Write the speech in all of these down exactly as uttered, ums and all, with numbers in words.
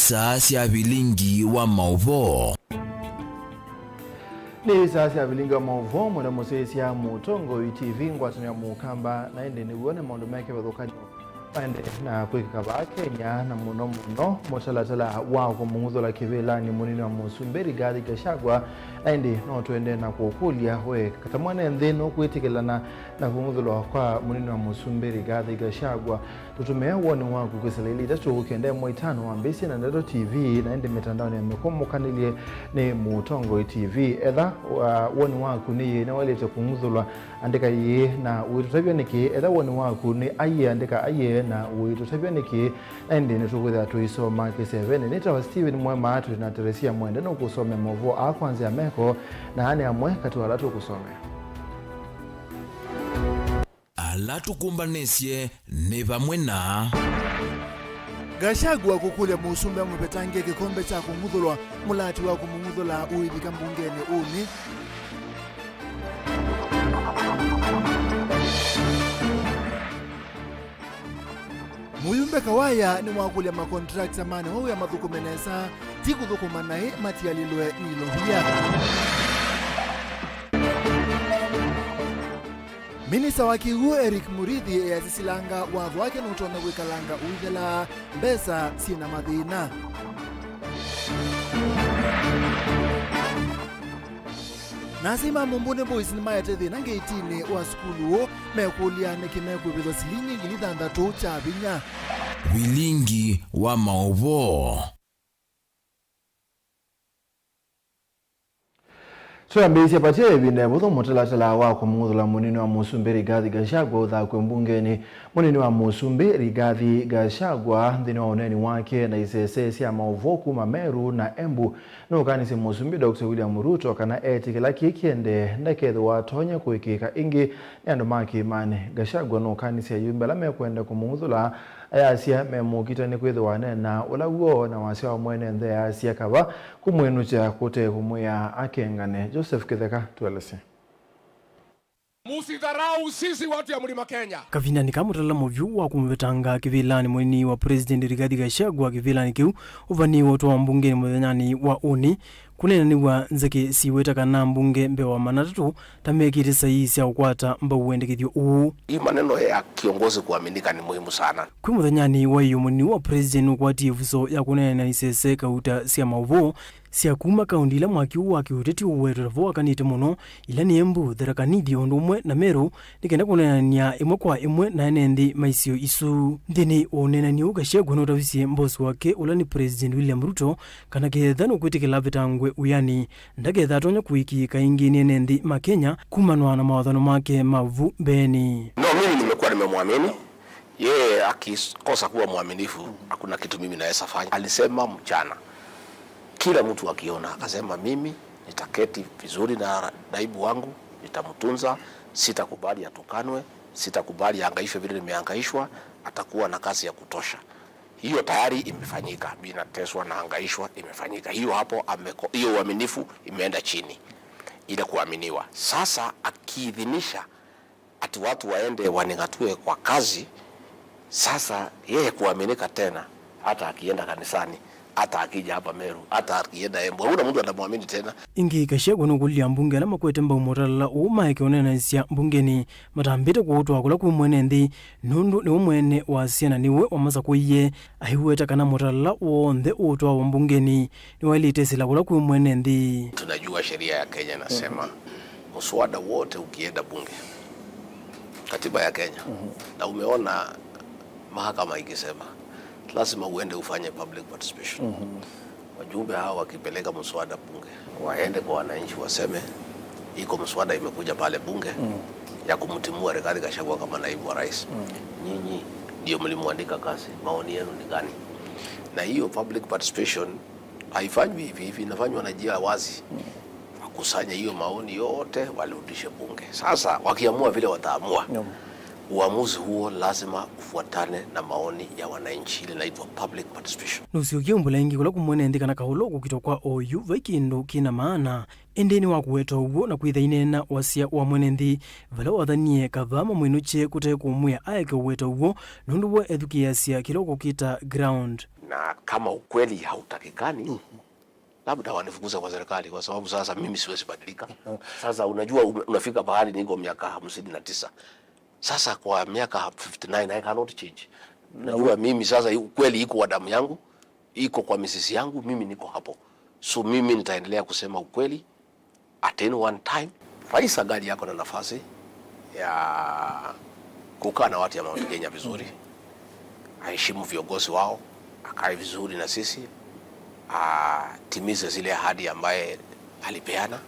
Saa sya vilingi wa maũvoo. Nĩ saa sya vilingi wa maũvoo, mwenda mũsyaĩĩsya Mũtongoi T V, ngwatanĩo ya Mũkamba, na ĩndĩ nĩw'o nĩ maũndũ me kĩvathũkany'o maendee na kwĩkĩka vaa Kenya, na mũno mũno mũtalatala wa kũmũng'uthũla kĩvĩlanĩ mũnini wa mũsumbĩ Rigathi Gachagua, na ĩndĩ no tũendee na kũkũlya we, kata mwene nthĩ nũkwĩtĩkĩlana na kũng'uthũlwa kwa mũnini wa mũsumbĩ Rigathi Gachagua? Tũtũmĩe woni waku kwĩsĩla ilĩ itatũ kenda ĩmwe itano wambĩĩsye na Ndeto T V, na ĩndĩ mĩtandaonĩ ya mĩkũmũkanĩlye nĩ Mũtongoi T V. Etha, uh, woni waku nĩ yĩĩ nĩwaĩlĩte kũng'uthũlwa, andĩka yĩĩ na ũitũtavya nĩkĩ. Etha woni waku nĩ aiee, andĩka aiee na ũitũtavya nĩkĩ. Na ĩndĩ nĩtũkwĩthĩa tũisoma kĩsevenĩ. Nĩtawa Steven Mwema, twĩ na Teresia Mwende nũkũsomea maũvoo aa kwa nzĩa ya meko, na aa nĩ amwe katĩ wa ala tũkũsomea. Ala tũkũmbanĩsye nĩ vamwe na Gachagua kũkũlya mũsumbĩ amũvetange kĩkombe kya kũng'uthũlwa, mũlati wa kũmũng'uthũla ũivika mbungenĩ ũnĩ. Mũyumbe Kawaya nĩwakũlya makontrakta ma nĩmo wĩa mathũkũme nesa, ti kũthũkũma naĩ matialĩlwe nĩ ilovia. Minista wa kĩw'ũ Eric Murithi easya silanga watho wake nũtonya kwĩkalanga ũithela mbesa syĩ na mathĩna. Na asyai ma Mumbuni Boys nĩmaete thĩna ngetinĩ wa sukulu ũũ, mekũlya nĩkĩ mekũĩvĩthwa silingi ngili thanthatũ kya vinya. Vilingi wa maũvoo. Tũyambĩĩsye patye ĩvinda ĩvũthũ mũtalatala wa kũmũng'uthũla mũnini wa mũsumbĩ Rigathi Gachagua ũthakw'e mbungenĩ. Mũnini wa mũsumbĩ Rigathi Gachagua, nthĩnĩ wa ũneeni wake na isese sya maũvoo kuma Meru na Embu, nũkanisye Mũsumbĩ Doctor William Ruto kana etĩkĩla kĩĩ kĩendee ndakethĩwa atonya kũĩkĩĩka ĩngĩ nĩ andũ ma kĩĩmanĩ. Gachagua nũkanisye ayumbe ala mekwenda kũmũng'uthũla, ayasya memũkita nĩkwĩthĩwa aneenaa ũla w'o na wasya wa mwene nthĩ, ayasya kava kũmwĩnũkya kũte kũmwĩa akengane. Joseph Kĩtheka, tũelesye. Msidharau sisi watu ya Mlima Kenya. Kavindanĩ ka mũtalatala mũvyũ wa kũmũvetanga kĩvĩlanĩ mũnini wa President Rigathi Gachagua kĩvĩlanĩ kĩu ũvanĩĩwe ũtwawa mbungenĩ mũthenyanĩ wa ũnĩ, kũneenanĩw'a nzeke siweta kana mbunge mbee wa maana atatũ ta mekĩte saii sya ũkwata mbau wendekethyo ũũ. Hii maneno ya kiongozi kuaminika ni muhimu sana. Kwĩ mũthenyanĩ wa ĩyoo, mũnini wa President nũkwatie ĩvuso ya kũneenany'a na isese kauta sya maũvoo sya kuma kaũndĩ ila mwaki ũũ wa kĩũteti ũwetwe ta vo wakanĩte mũno, ila nĩ Embu, Tharaka Nithi o ũndũ ũmwe na Meru, nĩ kenda kũneenany'a ĩmwe kwa ĩmwe na ene nthĩ ma isio isu. Nthĩnĩ wa ũneenany'a ũũ, Gachagua nũtavisye mbosi wake, ũla nĩ President William Ruto, kana ketha nũkwĩtĩkĩla avetangwe wĩanĩ, ndaketha atonya kũĩkĩĩka ĩngĩ nĩ ene nthĩ ma Kenya kumanwa na mawathano make ma vu mbeenĩ. No, mimi nimekuwa nimemwamini. Yeye akikosa kuwa mwaminifu, hakuna kitu mimi naweza fanya. Alisema mchana, kila mtu akiona, akasema, "Mimi nitaketi vizuri na naibu wangu, nitamtunza, sitakubali atukanwe, sitakubali ahangaishwe vile nimehangaishwa, atakuwa na kazi ya kutosha." Hiyo tayari imefanyika. Mimi nateswa, nahangaishwa, imefanyika. Hiyo hapo ameko-, hiyo uaminifu imeenda chini, ile kuaminiwa. Sasa akiidhinisha ati watu waende waning'atue kwa kazi, sasa yeye kuaminika tena, hata akienda kanisani, hata akija hapa Meru, hata akienda Embu, hakuna mtu anamwamini tena. Ĩngĩ, Gachagua nũkũlilye ambunge ala makwete mbau mũtalala ũũ maeke ũneenanĩsya mbungenĩ matambĩte kũũtwaa kũla kwĩ mwene nthĩ, nũndũ nĩwe mwene wasya na nĩwe wamasakũie. Aiweta kana mũtalala w'onthe ũũtwawa mbungenĩ nĩwaĩlĩte ĩsĩla kũla kwĩ mwene nthĩ. Tunajua sheria ya Kenya inasema, mswada wote ukienda bunge, katiba ya Kenya, na umeona mahakama ikisema, lazima uende ufanye public participation. Wajumbe hao wakipeleka mswada bunge, waende kwa wananchi waseme, "Iko mswada imekuja pale bunge ya kumtimua Rigathi Gachagua kama naibu wa rais. Nyinyi ndio mlimwandika kazi, maoni yenu ni gani?" Na hiyo public participation haifanywi hivi hivi, inafanywa na njia wazi. Wakusanye hiyo maoni yote, walirudishe bunge. Sasa, wakiamua vile wataamua, uamuzi huo lazima ufuatane na maoni ya wananchi, ile inaitwa public participation. Nũsyokie ũmbũla ĩngĩ kũla kũmwene nthĩ kana kaũlũ kũkitwa kwa oyu vai kĩndũ kĩna maana, ĩndĩ nĩ wa kũweta ũw'o na kwĩtha ineena wasya wa mwene nthĩ, vala wathanie kavaa mamwĩnũkye kũte kũmwĩa aeke ũweta ũw'o, nũndũ we ethukĩĩasya kĩla ũkũkĩta ground. Na kama ukweli hautakikani, labda wanifukuze kwa serikali, kwa sababu sasa mimi siwezi badilika. Sasa unajua, ume-, unafika pahali niko miaka hamsini na tisa. Sasa kwa miaka fifty nine, I cannot change. Najua mimi sasa, ukweli iko kwa damu yangu, iko kwa mizizi yangu, mimi niko hapo. So mimi nitaendelea kusema ukweli at any one time. Rais angali yako na nafasi ya kukaa na watu ya Mount Kenya vizuri, aheshimu viongozi wao, akae vizuri na sisi, atimize zile ahadi ambaye alipeana.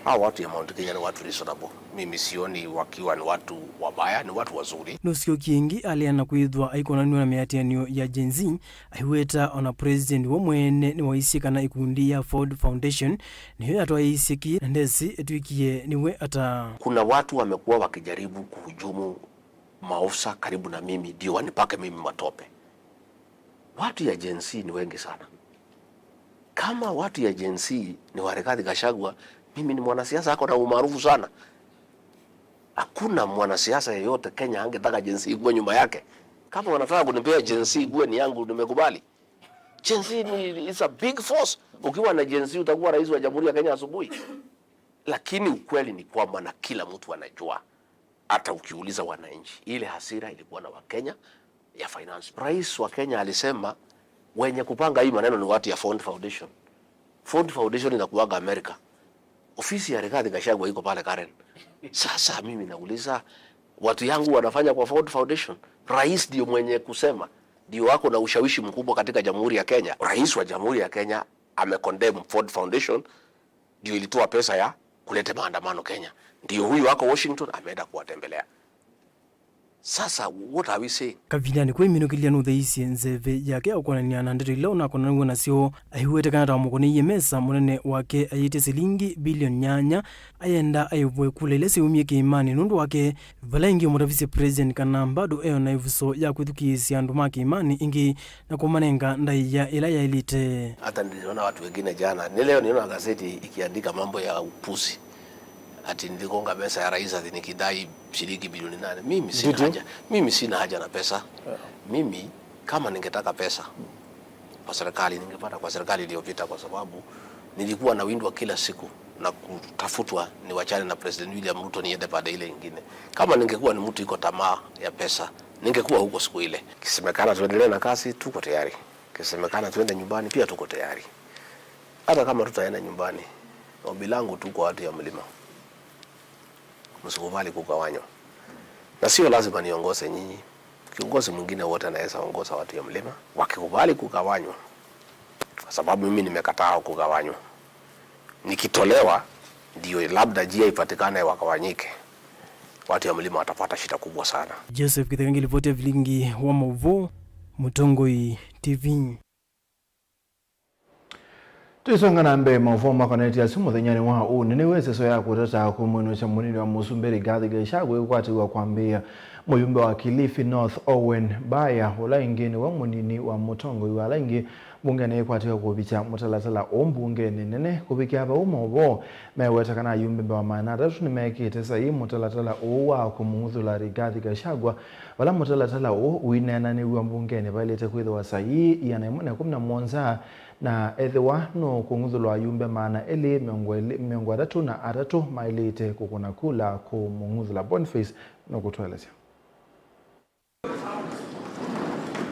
Hao watu ya Mount Kenya ni watu reasonable. Mimi sioni wakiwa ni watu wabaya, ni watu wazuri. Nũsyokie ĩngĩ aleana kwĩthwa aikonanw'a na mĩatĩanĩo ya Gen Z, aiweta ona President we mwene nĩwaisye kana ikundi ya Ford Foundation nĩyo yatwaĩisye kĩĩ na ndesĩ ĩtw'ĩkie nĩwe ata. Kuna watu wamekuwa wakijaribu kuhujumu maofisa karibu na mimi ndio wanipake mimi matope. Watu ya Gen Z ni wengi sana. Kama watu ya Gen Z ni wa Rigathi Gachagua, mimi ni mwanasiasa ako na umaarufu sana. Hakuna mwanasiasa yeyote Kenya angetaka Gen Z ikuwe nyuma yake. Kama wanataka kunipea Gen Z ikuwe ni yangu, nimekubali. Gen Z ni, is a big force. Ukiwa na Gen Z utakuwa rais wa Jamhuri ya Kenya asubuhi. Lakini ukweli ni kwamba, na kila mtu anajua, hata ukiuliza wananchi, ile hasira ilikuwa na Wakenya ya finance. Rais wa Kenya alisema wenye kupanga hii maneno ni watu ya Ford Foundation. Ford Foundation inakuwaga Amerika. Ofisi ya Rigathi Gachagua iko pale Karen. Sasa mimi nauliza, watu yangu wanafanya kwa Ford Foundation? Rais ndio mwenye kusema, ndio wako na ushawishi mkubwa katika Jamhuri ya Kenya. Rais wa Jamhuri ya Kenya amecondemn Ford Foundation, ndio ilitoa pesa ya kulete maandamano Kenya. Ndio huyu wako Washington, ameenda kuwatembelea. Sasa, what are we saying? Kavindanĩ kwĩ minũkĩlya nũtheisye nzeve yake ya ũkonanĩa na ndeto ila ũnakonanaw'a nasyo, aiwete kana ta wamũkoneiye mesa mũnene wake ayĩtye silingi bilioni nyanya, ayenda aĩvwe kula ila syaumie kĩĩmanĩ nũndũ wake, vala ĩngĩ ũmũtavisye President kana bado eo na ĩvuso ya kwĩthukĩĩsya andũ ma kĩĩmanĩ ĩngĩ na kũmanenga ndaĩa ĩla yaĩlĩte. Hata niliona watu wengine jana, ni leo niona gazeti ikiandika mambo ya upuzi. Ati niligonga mesa ya rais ati nikidai shilingi bilioni nane. Mimi sina haja. Mimi sina haja na pesa. Mimi kama ningetaka pesa kwa serikali, ningepata kwa serikali iliyopita, kwa sababu nilikuwa nawindwa kila siku na kutafutwa niwachane na President William Ruto niende pande ile ingine. Kama ningekuwa ni mtu iko tamaa ya pesa, ningekuwa huko siku ile. Kisemekana tuendelee na kazi, tuko tayari. Kisemekana tuende nyumbani, pia tuko tayari. Hata kama tutaenda nyumbani, ombi langu tu kwa watu ya mlima, msikubali kugawanywa. Na sio lazima niongoze nyinyi. Kiongozi mwingine wote anaweza ongoza watu ya mlima. Wakikubali kugawanywa, kwa sababu mimi nimekataa kugawanywa, nikitolewa, ndio labda njia ipatikane wagawanyike, watu ya mlima watapata shida kubwa sana. Joseph Kithenga, ngilipoti ya vilingi wa mauvoo, Mũtongoi T V. Tũisonga na mbee, maũvoo makonetye asu mũthenyanĩ wa ũnĩ nĩw'o ĩseso ya kũtata kũmwĩnũkya mũnini wa mũsumbĩ Rigathi Gachagua ĩkwatĩw'a kwambĩĩa. Mũyumbe wa Kilifi North Owen Baya, ũla ĩngĩ nĩwe mũnini wa mũtongoi wa ala aingĩ mbungenĩ, ĩkwatĩw'a kũvikya mũtalatala ũũ mbungenĩ nene. Kũvikĩa vau, maũvoo meweta kana ayumbe mbee wa maana atatũ nĩmekĩte saii mũtalatala ũũ wa kũmũng'uthũla Rigathi Gachagua, vala mũtalatala ũũ ũineenanĩw'a mbungenĩ vaĩlĩte kwĩthĩwa saii ĩana ĩmwe na ĩkũmi na mũonza, na ethĩwa nũkũng'uthũlwa ayumbe maana elĩ mĩongo ĩlĩ, mĩongo ĩtatũ na atatũ maĩlĩte kũkũna kula kũmũng'uthũla. Boniface nũkũtũelesya.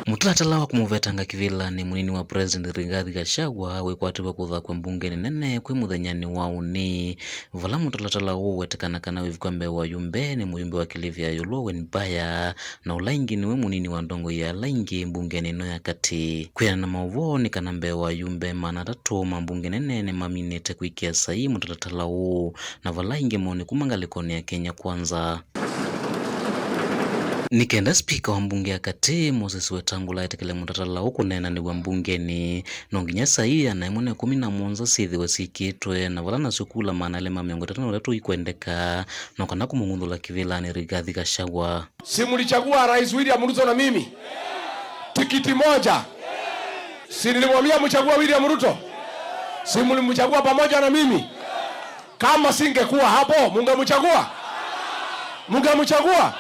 Mũtalatala wa kũmũvetanga kĩvĩlanĩ mũnini wa President Rigathi Gachagua wĩkwatĩw'a kũthakw'a mbungenĩ nene kwĩ mũthenyanĩ wa ũnĩ, vala mũtalatala ũũ ũwetekana kana wĩvikwa mbee wa ayumbe nĩ mũyumbe wa Kilifi ya ĩũlũ Owen Baya, na ũla ĩngĩ nĩwe mũnini wa ndongoi ya ala aingĩ mbungenĩ ĩno ya katĩ. Kwĩanana na maũvoo nĩ kana mbee wa ayumbe maana atatũ ma mbunge nene nĩmaminĩte kwĩkĩa saii mũtalatala ũũ, na vala aingĩ moo nĩ kuma ngalĩkonĩ ya Kenya Kwanza. Nĩ kenda spika wa mbunge ya katĩ, Moses Wetangula, etĩkĩle mũtalatala ũũ kũneenanĩw'a mbungenĩ, no nginya saii ĩana ĩmwe na ĩkũmi na mũonza syĩthĩwe syĩkĩtwe, na vala nasyo kula maana elĩ ma mĩongo ĩtatũ na atatũ ikwendeka, no kana kũmũng'uthũla kĩvĩlanĩ Rigathi Gachagua. Si mlichagua Rais William Ruto na mimi? Tikiti moja. Si nilimwambia mchague William Ruto? Si mlimchagua pamoja na mimi? Kama singekuwa hapo, mungemchagua? Mungemchagua?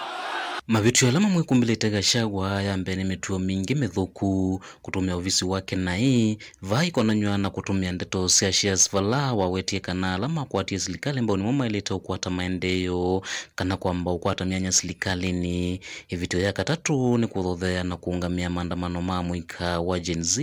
Mavĩtyo ala mamwĩkumbĩlĩte Gachagua ya mbee nĩ mĩtuo mingĩ mĩthũku, kũtũmĩa ovisi wake naĩ vaa ikonany'a na kũtũmĩa ndeto sya shares vala wawetie kana ala makwatie silikalĩ mbau nĩmo maĩlĩte ũkwata maendeeo kana kwamba ũkwata myanya silikalĩnĩ. Ĩvĩtyo ya katatũ nĩ kũthothea na kũũngamĩa maandamano ma mũika wa Gen Z.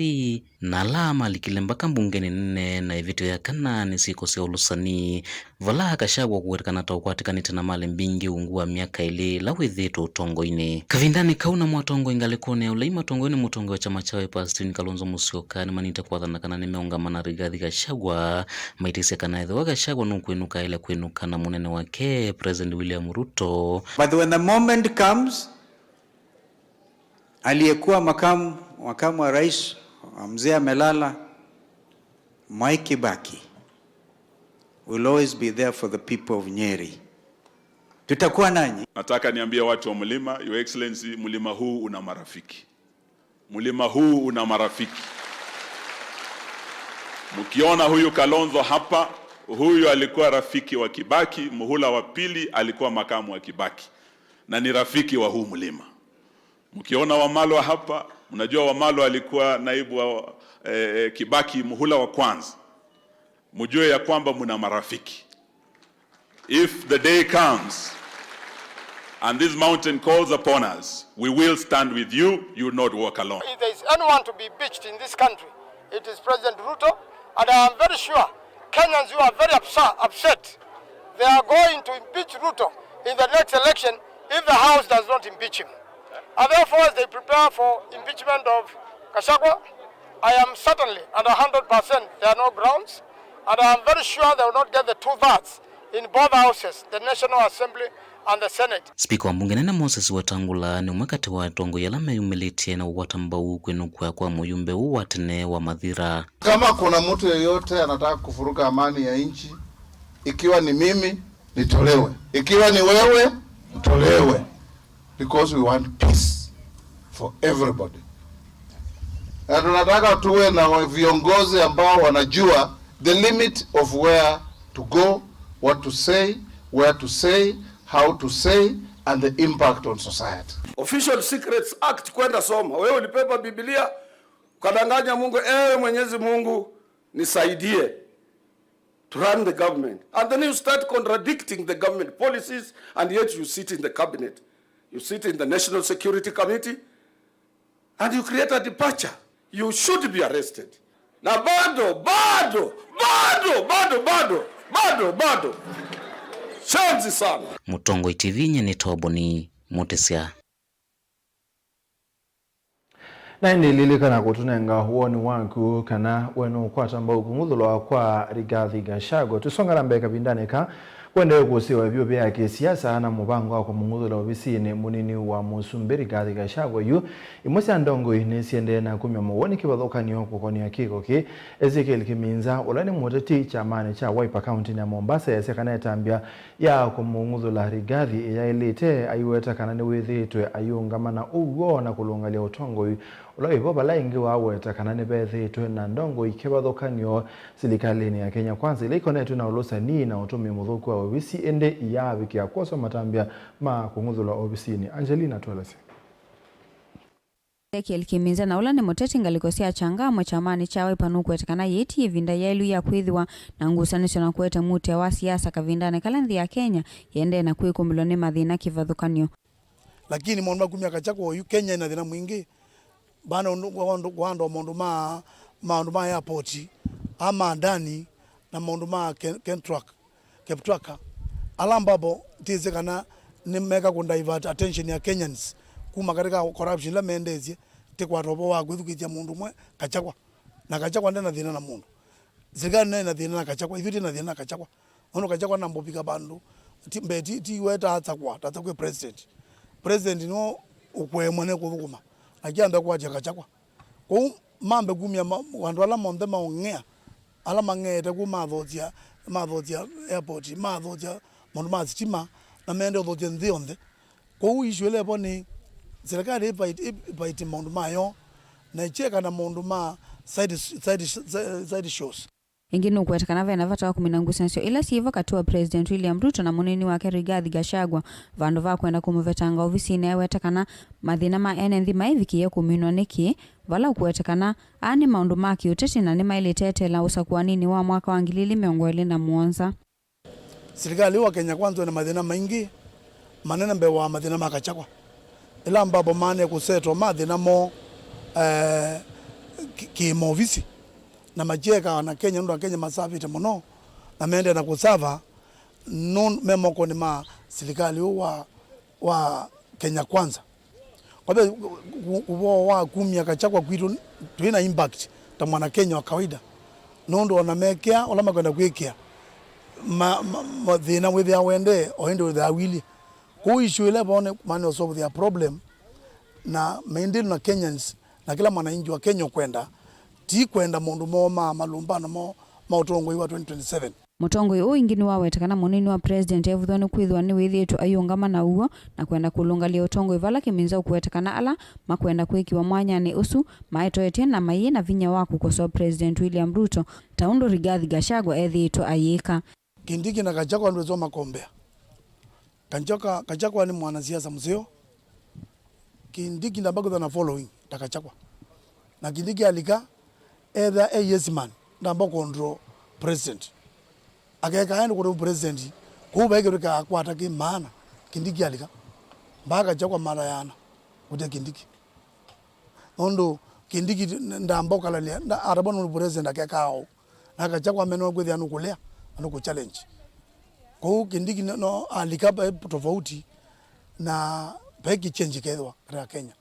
Na ala malikile mbaka mbungenĩ nene. Na ĩvĩtyo ya kana nĩ syĩko sya ũlũsani, vala Gachagua kũwetana ta ũkwatĩkanĩte na malĩ mbingĩ ungu wa myaka ĩlĩ ĩla wĩthĩĩtwe ũtongoinĩ. Kavindanĩ kau, namo atongoi ngalĩkonĩ ya ũlei matongoi nĩ mũtongoi wa kyama kya Wiper Stephen Kalonzo Musyoka nĩmanĩte kwathana kana nĩmeũngama na Rigathi Gachagua, maitĩsya kana ethĩwa Gachagua nũkwĩnũka aĩle kwĩnũka na mũnene wake President William Ruto. But when the moment comes, aliyekuwa makamu, makamu wa rais, mzee amelala, Mwai Kibaki will always be there for the people of Nyeri. Tutakuwa nanyi. Nataka niambie watu wa mlima, Your Excellency, mlima huu una marafiki. Mlima huu una marafiki. Mkiona huyu Kalonzo hapa, huyu alikuwa rafiki wa Kibaki, muhula wa pili alikuwa makamu wa Kibaki, na ni rafiki wa huu mlima. Mkiona Wamalwa hapa, mnajua Wamalwa alikuwa naibu wa, eh, eh, Kibaki muhula wa kwanza. Mjue ya kwamba mna marafiki. If the day comes and this mountain calls upon us, we will stand with you, you will not walk alone. If there is anyone to be impeached in this country, it is President Ruto, and I am very sure Kenyans who are very upsa-, upset, they are going to impeach Ruto in the next election if the House does not impeach him. And therefore, as they prepare for impeachment of Gachagua, I am certainly and a hundred percent there are no grounds, and I am very sure they will not get the two-thirds in both houses, the National Assembly and the Senate. Spika wa mbunge nene Moses Wetangula nĩ ũmwe katĩ wa atongoi ala meyumĩlĩtye na kũkwata mbau kwĩnũkw'a kwa mũyumbe ũũ wa tene wa Mathira. Kama kuna mtu yeyote anataka kufuruga amani ya nchi, ikiwa ni mimi, nitolewe. Ikiwa ni wewe, mtolewe. Because we want peace for everybody. Na tunataka tuwe na wa-, viongozi ambao wanajua the limit of where to go, what to say, where to say, how to say, and the impact on society. Official Secrets Act, kwenda soma. Wewe ulibeba Biblia, ukadanganya Mungu, "Ewe Mwenyezi Mungu, nisaidie to run the government." And then you start contradicting the government policies, and yet you sit in the cabinet. You sit in the National Security Committee, and you create a departure. You should be arrested. Na bado, bado, bado, bado, bado, bado, bado. Shenzi sana. Mũtongoi T V, nyie nĩ Toboni Mũtĩsya. Na ĩndĩ lilikana kũtũnenga woni waku kana we nũkwata mbau kũng'uthũlwa kwa Rigathi Gachagua. Tũsonga na mbee kavindanĩ ka, kũendee kũsĩwa vyũvĩ ya kĩsiasa na mũvango wa kũmũng'uthũla ovisinĩ mũnini wa mũsumbĩ Rigathi Gachagua yu. Imwe sya ndongoi nĩsiendee na kumya mawoni kĩvathũkany'o kũkonĩa kĩko kĩĩ. Ezekiel Kiminza, ũla nĩ mũteti kyamanĩ kya Wiper kauntinĩ ya Mombasa, easya kana ĩtambya ya kũmũng'uthũla Rigathi ĩyaĩlĩte aiweta kana nĩwĩthĩĩtwe aiũngama na ũw'o na kũlũngalya ũtongoi ũla wĩvo, vala ĩngĩ waweta kana nĩvethĩĩtwe na ndongoi kĩvathũkany'o silikalĩnĩ ya Kenya Kwanza ĩla ikonetwe na ũlũsani na ũtũmĩi mũthũku wa ovisi, ĩndĩ iyaavikĩa kwoswa matambya ma kũng'uthũlwa ovisinĩ. Angelina, tũelesye. Ezekiel Kiminza, na ũla nĩ mũteti ngalĩko sya Changamwe kyamanĩ kya Wiper, nũkwete kana yĩĩ ti ĩvinda yaĩlu ya kwĩthĩwa na ngusanĩsyo na kũete muutĩa wa siasa kavindanĩ kala nthĩ ya Kenya yĩendee na kwĩkũmbĩlwa nĩ mathĩna kĩvathũkany'o. Lakini maũndũ ma kumya Gachagua oyu, Kenya ĩna thĩna mwingĩ. Vana ũndũ wa andũ, wa andũ, maũndũ ma, maũndũ ma airport, a ma ndani, na maũndũ ma Ken-, Kentrack. Kiptwaka, ala ambapo tĩsĩ kana nĩmeka kũ divert attention ya Kenyans kuma katika corruption ila mendeesye, tĩkwata ũvoo wa kwĩthukĩĩsya mũndũ ũmwe, Gachagua. Na Gachagua ndena thĩna na mũndũ. Sirikali nayo ĩna thĩna na Gachagua, ithyĩ twĩ na thĩna na Gachagua. Nũndũ Gachagua namba ũvika vandũ, ti, mbee ti, ti we ta Gachagua, ta Gachagua president. President no ũkũemwa nĩ kũthũkũma. Na kĩambe kwatya Gachagua. Kwoou mambe kumya ma-, andũ ala monthe maũng'ea, ala mang'eete kũu mathokya, mathokya airport, mathokya maũndũ ma sitima, na mende ũthokya nthĩ yonthe. Kwoou issue ĩla ĩvo nĩ serikali ĩvaiti, ĩvaiti maũndũ mayo, na ĩkyeka na maũndũ ma side, side, side shows. Ĩngĩ nũkũweta kana vena vata wa kũmina ngusanĩsyo ila syĩvo katĩ wa President William Ruto na mũnini wake Rigathi Gachagua, vandũ va kwenda kũmũvetanga ovisinĩ. Aiweta kana mathĩna ma ene nthĩ maĩvikĩĩe kũminwa nĩkĩ, vala ũkũweta kana aa nĩ maũndũ ma kĩũteti na nĩmaĩlĩte eteela ũsakũaninĩ wa mwaka wa ngili ili mĩongo ĩlĩ na mũonza. Silikalĩ wa Kenya Kwanza wĩ na mathĩna maingĩ manene mbee wa mathĩna ma Gachagua. Ĩla ambapo maanĩe kũsetwa mathĩna moo, eh, ki-, kĩmaovisi, na makyeka na Kenya, nũndũ Akenya masavĩte mũno, na mendee na kũsava nũndũ me mokonĩ ma silikalĩ ũũ wa, wa Kenya Kwanza. Kwa hivyo, u-, ũvoo wa kumya Gachagua kwitũ twĩ na impact ta mwana Kenya wa kawaida, nũndũ ona mekĩa ũla makwenda kwĩkĩa, ma, ma, ma, thĩna wĩthĩawa ũendee, o ĩndĩ wĩthĩawa ũilyĩ. Kwoou issue ĩla ĩvoo nĩ maanĩe solve their problem, na maendelee na Kenyans, na kĩla mwananchi wa Kenya ũkwenda, ti kwenda maũndũ moo ma malumbano moo ma ũtongoi wa twenty twenty-seven. Mũtongoi ũũ ĩngĩ nĩwaweta kana mũnini wa president evuthwa nĩ kwĩthĩwa nĩwĩthĩĩtwe aiũngama na ũw'o na kwenda kũlũngalya ũtongoi, vala Kĩminza ũkũweta kana ala makwenda kwĩkĩwa mwanyanĩ ũsu maetoetye na mayĩ na vinya wa kũkosoa President William Ruto, ta ũndũ Rigathi Gachagua ethĩĩtwe ayĩka. Kindiki na Gachagua ndwĩsoma kombea. Gachagua, Gachagua nĩ mwanasiasa mũseo. Kindiki ndamba kwĩthwa na following ta Gachagua. Na Kindiki alika, etha e yes man, ndamba control president. Akeka aende kũrĩ president, kũu vai kĩndũ kyakwata kĩ maana, Kindiki alika. Mbaa Gachagua mara yana kũtia Kindiki. Nũndũ Kindiki ndamba ũkalalya, nda-, atavwa nũndũ president akekaa ũu. Na Gachagua amenewa kwĩthĩa nũkũlea, na nũkũ challenge. Kwoou Kindiki no, no alika ve tofauti, na ve kĩchenji kethĩwa katika Kenya.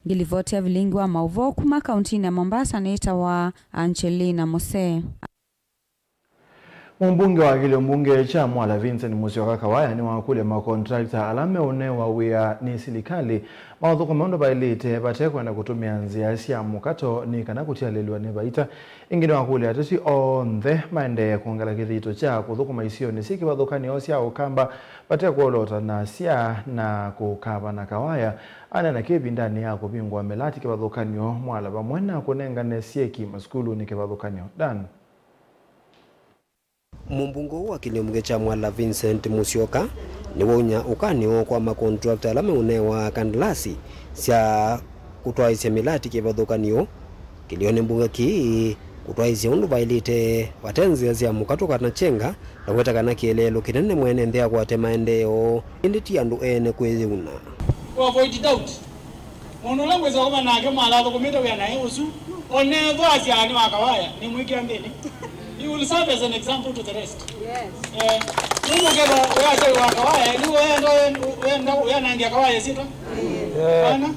Ngĩlivoti ya vilingi wa maũvoo kuma kauntinĩ ya Mombasa nĩtawa Angelina Mose. Mũmbunge wa kĩlio mbunge kya Mwala Vincent Musyoka Kawaya nĩwakũlya makontrakta ala meũnewa wĩa nĩ silikalĩ maũthũkũme ũndũ vaĩlĩte vate kwenda kũtũmĩa nzĩa sya mũkato nĩ kana kũtialĩlw'a nĩ vaita. Ĩngĩ nĩwakũlya ateti onthe maendee kwongela kĩthito kya kũthũkũma isionĩ syĩ kĩvathũkany'o sya Ũkamba vate kwolota na sya na kũkavana Kawaya aneena kĩ ĩvindanĩ ya kũvingũa mĩlati kĩvathũkany'o Mwala vamwe na kũnengane syeki masukulunĩ kĩvathũkany'o. Dan. Mũmbunge ũũ wa kĩlio mbunge kya Mwala Vincent Musyoka nĩwaumya ũkany'o kwa makontrakta ala meũnewa kandalasi sya kũtwaĩsya mĩlati kĩvathũkany'o kĩlionĩ mbunge kĩĩ kũtwaĩsya ũndũ vaĩlĩte vate nzĩa sya mũkato kana kyenga, na kũweta kana kĩeleelo kĩnene mwene nthĩ akwate maendeeo, ĩndĩ ti andũ ene kwĩyĩuna. Kũ avoid doubt. Mũndũ ũla ngwĩsa kũma nake Mwala athũkũmĩte wĩa naĩ ũsu, onethwa asyaa nĩ wa Kawaya, nĩmwĩkĩa nthĩnĩ. You will serve as an example to the rest. Yes. Eh, nũndũ ũkethwa wĩasya wĩ wa Kawaya, yu wenda, wenda wĩanangĩa Kawaya ĩsyĩtwa? Kana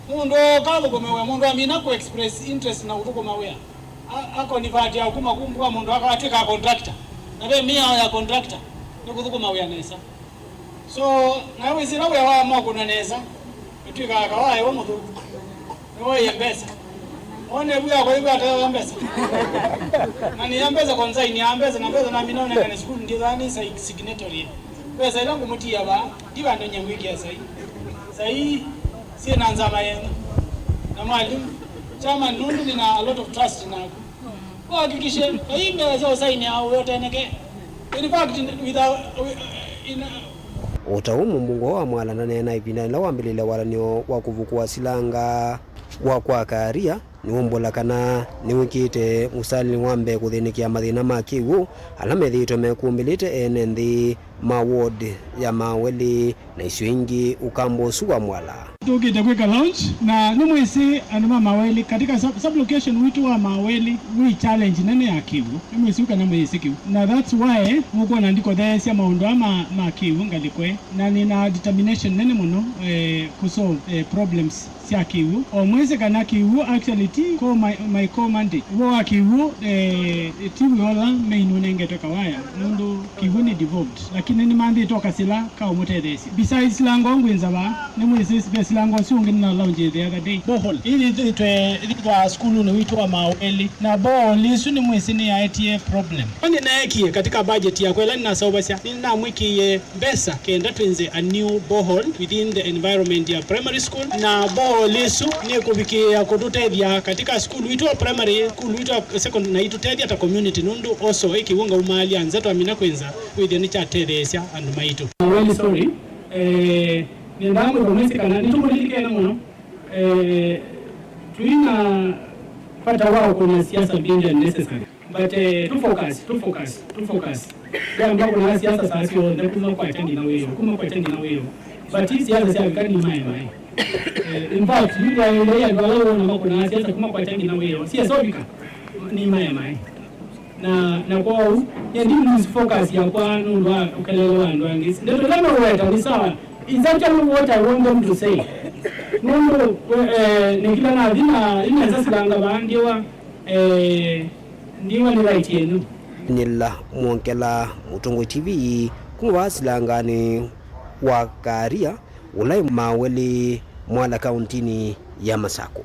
mũndũ oka athũkũme wĩa, mũndũ amina kũ express interest na kũthũkũma wĩa, a, a convert ya kuma kumbu kwa mũndũ aka atwĩka contractor. Na ve mĩao ya contractor nĩ kũthũkũma wĩa nesa. So, nawe wĩsĩ ĩla wĩa wa mokũnwa nesa, ĩtw'ĩkaa Kawaya wĩ mũthũku. Nĩwoie mbesa. Wone vu yakwa ĩvu ataewa mbesa. Na nĩ ya mbesa consign ya mbesa na mbesa namina ũnengane sukulu ndithaa nĩ si-, signatory. Mbesa ĩla ngũmũtia vaa, ndi vandũ nyie ngwĩkĩa saii. Saii syĩ na nzama yenu. Na mwalimu, chairman, nũndũ nĩ na a lot of trust naku. Ũhakikishe, na hii mbesa sya ũsaini ya ũyo teneke. In fact, in, without, in, O ta ũu mũmbunge wa Mwala ndaneena ĩvinda yĩla wambĩlĩlya walanĩo wa kũvukũa silanga wa kwaka aria, nĩwaumbũla kana nĩwĩkĩĩte mũsalanĩ wa mbee kũthĩnĩkĩa mathĩna ma kĩw'ũ ala methĩĩtwe mekũmbĩlĩte ene nthĩ ma ward ya Maweli na isio ingĩ ũkamba ũsu wa Mwala. Tũkĩte kwĩka launch, na nĩmwĩsĩ andũ ma Maweli, katika sub-, sub-location witũ wa Maweli wĩ challenge nene ya kĩw'ũ. Nĩmwĩsĩ kana mwĩsĩ kĩu. Na that's why mũkwona ndikotheesya maũndũ aa ma, ma kĩw'ũ ngalĩko ĩ. Na nĩna determination nene mũno, eh, kũsolve, eh, problems sya kĩw'ũ. O mwĩsĩ kana kĩw'ũ actually ti core my, my core mandate. Ũvoo wa kĩw'ũ, eh, ti wĩa ũla main ũnengetwe Kawaya, nũndũ kĩw'ũ nĩ devolved. Lakini nĩmanthĩte o kasĩla ka ũmũtetheesya. Sa silanga ngwĩnza vaa, nĩmwĩsĩ ve silanga ũsu ũngĩ nĩna launch the other day. Borehole. Ĩĩ yĩthĩtwe yĩthĩtwa sukulunĩ witũ wa Maweli. Na borehole ĩsu nĩmwĩsĩ nĩyaetie problem. Nĩneekie katika budget yakwa ĩla nĩnaseũvasya, nĩnamwĩkĩie mbesa kenda twĩnze a new borehole within the environment ya primary school. Na borehole ĩsu nĩkũvikĩĩa kũtũtethya katika sukulu witũ wa primary, sukulu witũ wa secondary, na itũtethya ta community, nũndũ also ĩ kĩw'ũ ngaumaalya nza twamina kwĩnza wĩthĩa nĩkyatetheesya andũ maitũ. I'm really sorry. Eh, nĩendaa mwĩthomesye kana nĩtũmũlilikene mũno. Eh, twĩna vata wa kũna siasa being unnecessary. But eh, tu focus, tu focus, tu focus. Yamba kũna siasa saa syonthe kuma kwa kyangi na wĩo, kuma kwa kyangi na wĩo. But hii siasa sya vikani mae mae. Eh, in fact, yule yule ya dwala wona makũna siasa kuma kwa kyangi na wĩo. Siasa ovika ni mae mae. Na, na kwoou, nyie ndi lose focus yakwa nũndũ wa ũkelelo wa andũ angĩ. Ndeto ĩla meũweta nĩ sawa. It's actually what I want them to say. Nũndũ, eh, nĩ kĩla nathi na, inenza silanga vaa ndiwa, eh, ndiwa nĩ right yenyu. Nĩla Mwongela, Mũtongoi T V, kuma vaa silanganĩ wa Karia, ũla wĩ Maweli, Mwala, kauntinĩ ya Masakũ.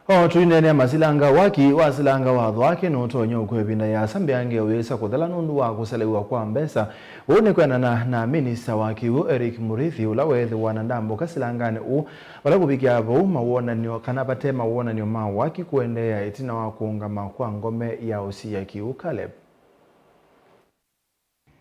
O tũineenea masilanga, waki wa silanga wa Thwake nũtonya ũkũa ĩvinda yĩasa mbeange ũyĩsa kũthela nũndũ wa kũselew'a kwa mbesa. Ũu nĩ kwĩanana na minista wa kĩw'ũ Eric Mũrĩithi, ũla weethĩwa na ndambũka silanganĩ ũũ, vala kũvikĩa vau mawonany'o kana vate mawonany'o ma waki kũendeea ĩtina wa kũũngama kwa ngome ya ũsia kĩw'ũ Caleb.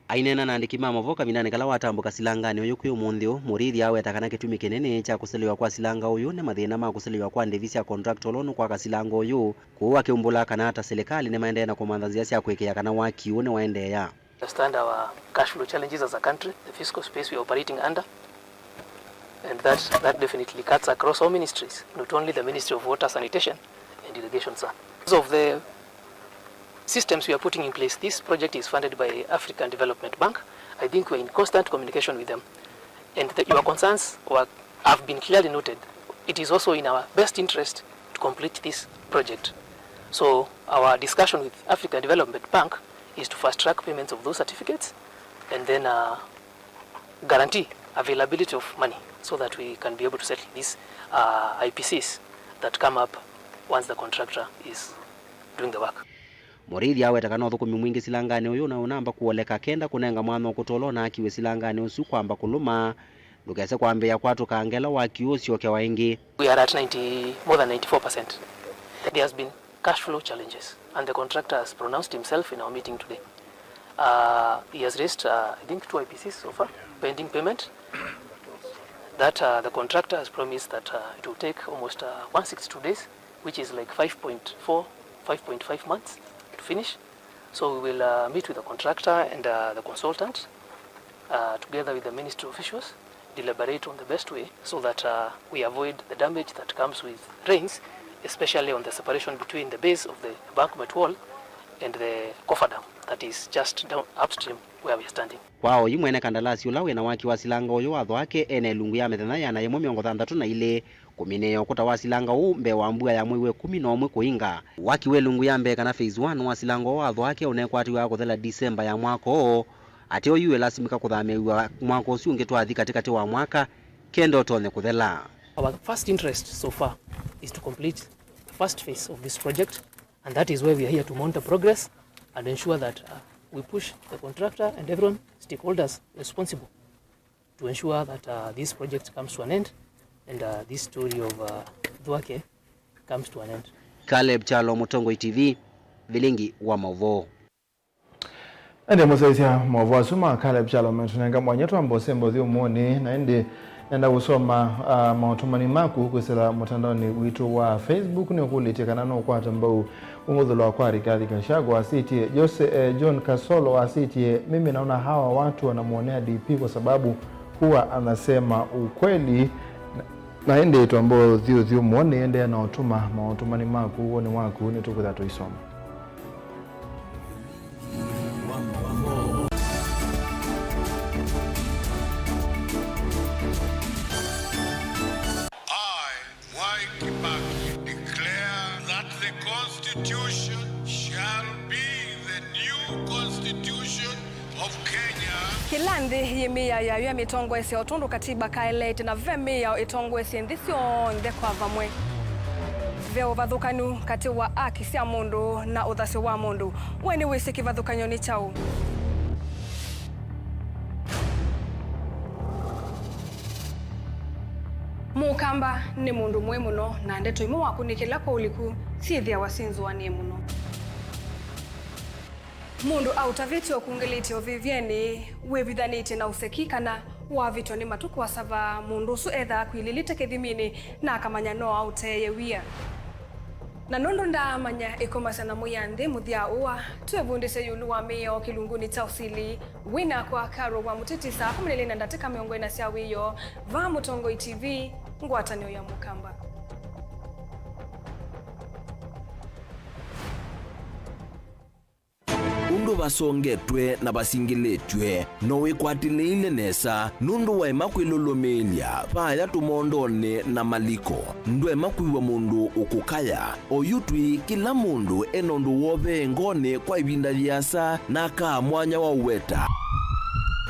Aineena na andĩki ma mavoo kavindanĩ kala watambũka silanganĩ ũyũ kwĩ ũmũnthĩ ũũ, Mũrĩithi aweta kana kĩtumi kĩnene kya kũselew'a kwa silanga ũyũ nĩ mathĩna ma kũselew'a kwa ndĩvi sya contractor ũla ũnũkwaka silanga ũyũ, kwoou akĩumbũla kana ta silikalĩ nĩmaendee na kũmantha nzĩa sya kũĩkĩĩa kana waki ũũ nĩwaendeea. Understand our cash flow challenges as a country, the fiscal space we are operating under, and that, that definitely cuts across all ministries, not only the Ministry of Water, Sanitation and Irrigation, sir. Because of the systems we are putting in place, this project is funded by African Development Bank. I think we are in constant communication with them. And the, your concerns were, have been clearly noted. It is also in our best interest to complete this project. So our discussion with African Development Bank is to fast track payments of those certificates and then, uh, guarantee availability of money so that we can be able to settle these, uh, I P Cs that come up once the contractor is doing the work. Mũrĩithi aweta kana ũthũkũmi mwingĩ silanganĩ ũyũ na ũnamba kũoleka kenda kũnenga mwanya ũkũta ũla ũnaakiwe silanganĩ ũsu kwamba kũlũma, ndũkese kwambĩĩa kwatũkanga ĩla waki ũũ ũsyokewa ĩngĩ. We are at ninety, more than ninety-four percent. There has been cash flow challenges, and the contractor has pronounced himself in our meeting today. Uh, he has raised, uh, I think, two I P Cs so far, pending payment. That, uh, the contractor has promised that, uh, it will take almost, uh, one sixty-two days, which is like five point four, five point five months to finish. So we will, uh, meet with the contractor and, uh, the consultant, uh, together with the ministry officials, deliberate on the best way so that, uh, we avoid the damage that comes with rains, especially on the separation between the base of the embankment wall and the coffer dam that is just down upstream where we are standing. Kwa oyu mwene kandalasi ũla wĩna waki wa silanga ũyũ wa Thwake ena ĩlungu ya mĩthenya ĩana yĩmwe mĩongo thanthatũ na ilĩ kũminĩĩa ũkũta wa silanga ũũ mbee wa mbua ya mwei wa ĩkũmi na ũmwe kũinga. Waki wa ĩlungu ya mbee kana phase one wa silanga ũũ wa Thwake ũnekwatiwe wa kũthela Disemba ya mwaka ũũ. Ateo yu ĩlasimĩka kũthamĩĩw'a mwaka ũsu ũngĩ twathi katĩkatĩ wa mwaka kenda ũtonye kũthela. Our first interest so far is to complete the first phase of this project, and that is where we are here to monitor progress and ensure that, uh, we push the contractor and everyone, stakeholders responsible, to ensure that, uh, this project comes to an end and, uh, this story of, uh, Thwake comes to an end. Caleb Kyalo, Mũtongoi T V, Vilingi wa Maũvoo. Ĩndĩ mũsyaĩĩsya maũvoo asu ma Caleb Kyalo metũnenga mwanya twamba ũsembe ũthyũmũonĩ, na ĩndĩ nenda kũsoma, ah, maũtũmani maku kwĩsĩla mũtandaonĩ witũ wa Facebook. Nĩũkũlĩtye kana nũkwata mbau kũng'uthũlwa kwa Rigathi Gachagua. Asĩtye Jose, eh, John Kasolo asĩtye, "Mimi naona hawa watu wanamwonea D P kwa sababu huwa anasema ukweli." Na, na ĩndĩ twamba ũthyũmũonĩ, endeea na ũtũma maũtũmani maku, woni waku nĩtũkwĩtha tũisoma. I, Mwai Kibaki, declare that the Constitution shall be the new Constitution of Kenya. Kĩla nthĩ yĩ mĩao yayo ya mĩtongoesye o tondũ katiba kaeleete, na ve mĩao ĩtongoesye nthĩ syonthe kwa vamwe. Ve ũvathũkanu katĩ wa aki sya mũndũ na ũthasyo wa mũndũ. We nĩwĩsĩ kĩvathũkany'o nĩ kyaũ? Mũkamba nĩ mũndũ mũĩ mũno, na ndeto imwe wakunĩkĩla kwa ũliku syĩthĩawa syĩ nzũanĩe mũno. Mũndũ aũtavĩtye ũkungĩlĩtye ũvĩvyenĩ, wĩvithanĩtye na ũseki, kana wavĩtwa nĩ matukũ asava, mũndũ ũsu ethaa akwilĩlĩte kĩthiminĩ na akamanya no aũteeye wia. Na nũndũ ndaamanya ĩkomasya na mũya nthĩ mũthya ũa, twĩvundĩsye ĩũlũ wa mĩao kĩlungunĩ kya ũsili. Wĩ nakwa Carol wa Mũteti, saa kũmi na ilĩ na ndatĩka mĩongo ĩna sya wĩoo, vaa Mũtongoi T V, ngwatanĩo ya Mũkamba. Ũndũ vasongetwe na vasingĩlĩtw'e, no wĩkwatĩlĩĩle nesa nũndũ waema kwĩlũlũmĩĩlya vaaya tũmondonĩ na maliko. Ndwaema kwĩw'a mũndũ ũkũkaya. Oyu twĩ, kĩla mũndũ e na ũndũ wovee ngoonĩ kwa ĩvinda yĩasa na akaa mwanya wa ũweta.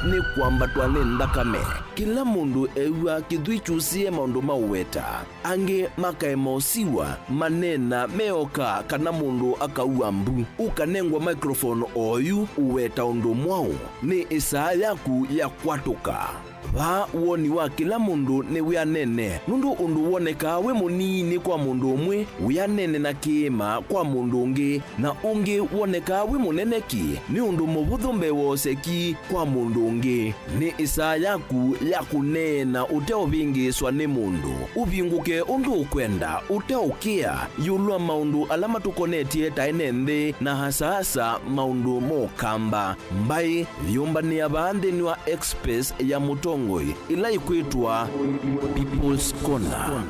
Nĩ kwambatwa nĩ nthakame. Kĩla mũndũ ew'a kĩthwii kyusĩe maũndũ ma ũweta. Angĩ makaema ũsiw'a, maneena meoka, kana mũndũ akaua mbu. Ũkanengwa microphone oyu ũweta ũndũ mwaũ. Nĩ ĩsaa yaku ya kwatũka. Vaa woni wa kĩla mũndũ nĩ wĩanene, nũndũ ũndũ wonekaa wĩ mũnini kwa mũndũ ũmwe, wĩanene na kĩĩma kwa mũndũ ũngĩ, na ũngĩ wonekaa wĩ mũnene ki nĩ ũndũ mũvũthũ mbee wa ũseki kwa mũndũ ũngĩ. Nĩ ĩsaa yaku ya kũneena ũteũvĩngĩĩswa nĩ mũndũ, ũvingũke ũndũ ũkwenda, ũteũkĩa ĩũlũ wa maũndũ ala matũkonetye ta ene nthĩ, na asaasa maũndũ ma Ũkamba. Mbaĩ yĩũmbanĩa vaa nthĩnĩ wa X space ya Mũtongoi, ĩla ĩkwĩtwa People's Corner.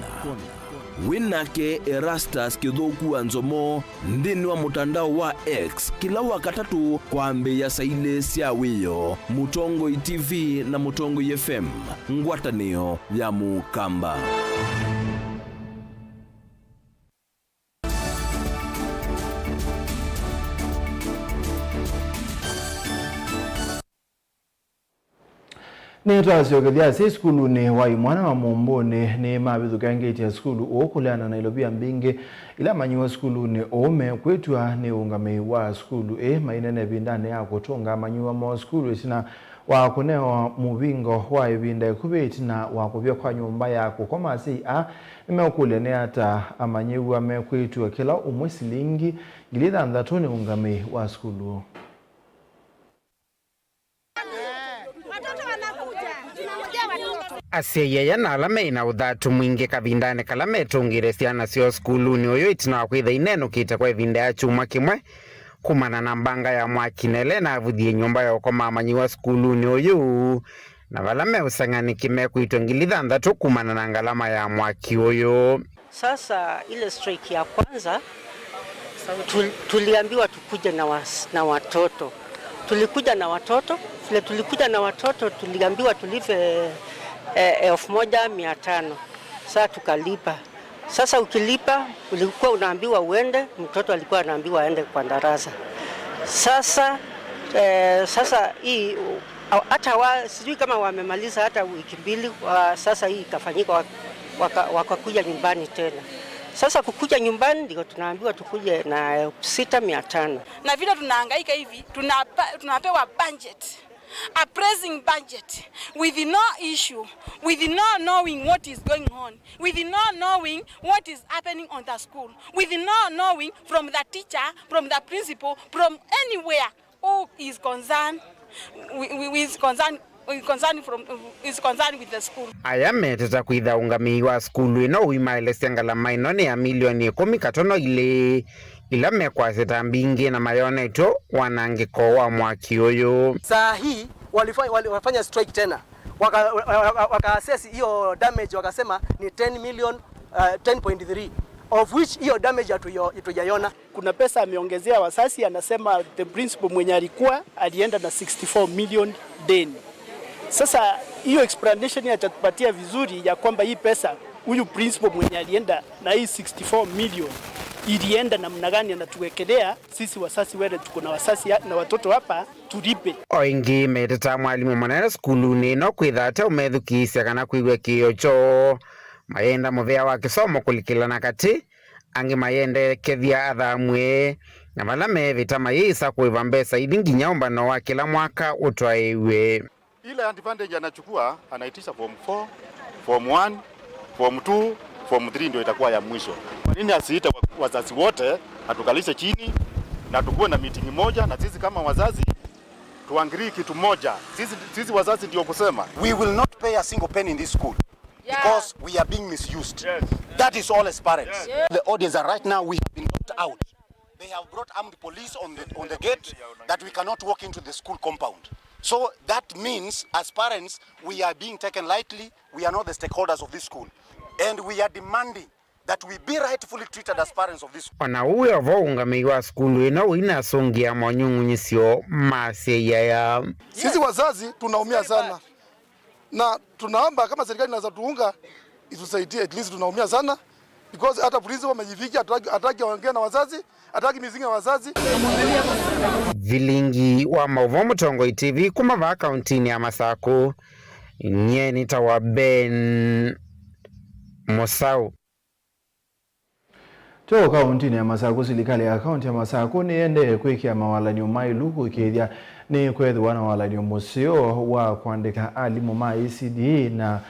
Wĩ nake Erastus Kĩthũku wa Nzomo nthĩnĩ wa mũtandao wa X kĩla Wakatatũ kwambĩĩa saa ilĩ sya wĩoo. Mũtongoi T V na Mũtongoi F M, ngwatanĩo ya Mũkamba. Nĩtwasyokethya asyai sukulunĩ wa imwana wa Mũmbũnĩ nĩmavithũkangĩtye sukulu ũũ kũleana na ilovia mbingĩ ila amanyĩw'a sukulunĩ ũũ mekwĩtw'a nĩ ũũngamĩi wa sukulu ĩĩ maineena ĩvindanĩ ya kũtũnga amanyĩw'a moo sukulu ĩtina wa kũnewa mũvingo wa ĩvinda ĩkuvĩ ĩtina wa kũvya kwa nyũmba ya kũkoma. Asyai aa nĩmeũkũlya nĩ ata amanyĩw'a mekwĩtw'a kĩla ũmwe silingi ngili thanthatũ nĩ ũũngamĩi wa sukulu ũũ. Asyai aya na ala me na ũthatu mwingĩ kavindanĩ kala metũngĩĩte syana syoo sukulunĩ ũyũ ĩtina wa kwĩtha inenũkĩte kwa ĩvinda ya kyumwa kĩmwe kumana na mbanga ya mwaki na ĩla ĩnavuthie nyũmba ya ũkoma amanyĩw'a sukulunĩ ũyũ, na vala me ũseng'anĩki mekwĩtw'a ngili thanthatũ kumana na ngalama ya mwaki ũyũ. Sasa ile strike ya kwanza tul-, tuliambiwa tukuje na was-, na watoto. Tulikuja na watoto, vile tulikuja na watoto tuliambiwa tulipe eh, elfu moja mia tano. Sasa tukalipa. Sasa ukilipa ulikuwa unaambiwa uende, mtoto alikuwa anaambiwa aende kwa darasa. Sasa eh, sasa hii Au-, hata wa, sijui kama wamemaliza hata wiki mbili, wa, sasa hii ikafanyika, wa-, waka-, wakakuja nyumbani tena. Sasa kukuja nyumbani ndio tunaambiwa tukuje na elfu sita mia tano. Na vile tunahangaika hivi, tunapa-, tunapewa budget, a pressing budget, with no issue, with no knowing what is going on, with no knowing what is happening on the school, with no knowing from the teacher, from the principal, from anywhere. Who is concerned, wi-, wi-, is concerned, is concerned from, is concerned with the school. Aya meteta kwĩtha ũngamĩi wa sukulu ĩno ũimaelesya ngalama ĩno nĩ ya milioni ĩkũmi katono ilĩ, ila mekwasya ta mbingĩ na mayonetwe wanangĩko wa mwaki ũyũ. Saa hii walifa-, wali-, walifanya strike tena. Waka-, wa-, wa-, wa-, waka assess hiyo damage, wakasema ni ten million, uh, ten point three, of which hiyo damage hatuyo-, hatujaiona. Kuna pesa ameongezea wasasi, anasema the principal mwenye alikuwa alienda na sixty-four million deni. Sasa hiyo explanation hajatupatia vizuri ya kwamba hii pesa huyu principal mwenye alienda na hii sixty-four million Ilienda namna gani anatuwekelea sisi wazazi wale tuko na wazazi ya- na watoto hapa tulipe? O ĩngĩ, metetaa mwalimũ mũnene sukulunĩ ĩno kwĩtha ate ũmethukĩĩsya kana kwĩw'a kĩĩo kyoo. Mayenda mũvea wa kĩsomo kũlikĩla na katĩ, angĩ mayendekethya athamw'e, na vala meevĩta mayĩsa kũĩva mbesa ithi nginya ũmbano wa kĩla mwaka ũtwaĩw'e. Ile advantage anachukua, anaitisha form four, form one, form two, form three ndio itakuwa ya mwisho. Kwa nini asiite wa- wazazi wote, atukalishe chini na tukuwe na meeting moja, na sisi kama wazazi tuagree kitu moja? Sisi, sisi wazazi ndio kusema, we will not pay a single penny in this school because we are being misused. That is all as parents. The audience are right now, we have been locked out. They have brought armed police on the, on the gate that we cannot walk into the school compound. So that means, as parents, we are being taken lightly. We are not the stakeholders of this school. And we are demanding that we be rightfully treated as parents of this school. O na ũu wĩ o vo, ũngamĩi wa sukulu ĩno ũinasũngĩa monyung'unyĩsyo ma asyai aya. Sisi wazazi tunaumia sana. Na tunaomba kama serikali inaweza tuunga, itusaidie, at least tunaumia sana, because hata principal amejificha, hataki, hataki aongee na wazazi, hataki meeting ya wazazi. Vilingi wa maũvoo Mũtongoi T V kuma vaa kauntinĩ ya Masakũ, nyie nĩtawa Ben Mũsaũ. Tyo kauntinĩ ya Masakũ, silikalĩ ya kaunti ya Masakũ nĩyendee kwĩkĩa mawalany'o maĩlu kũĩkĩĩthya nĩkwethĩwa na walany'o mũseo wa kũandĩka alimũ ma E C D na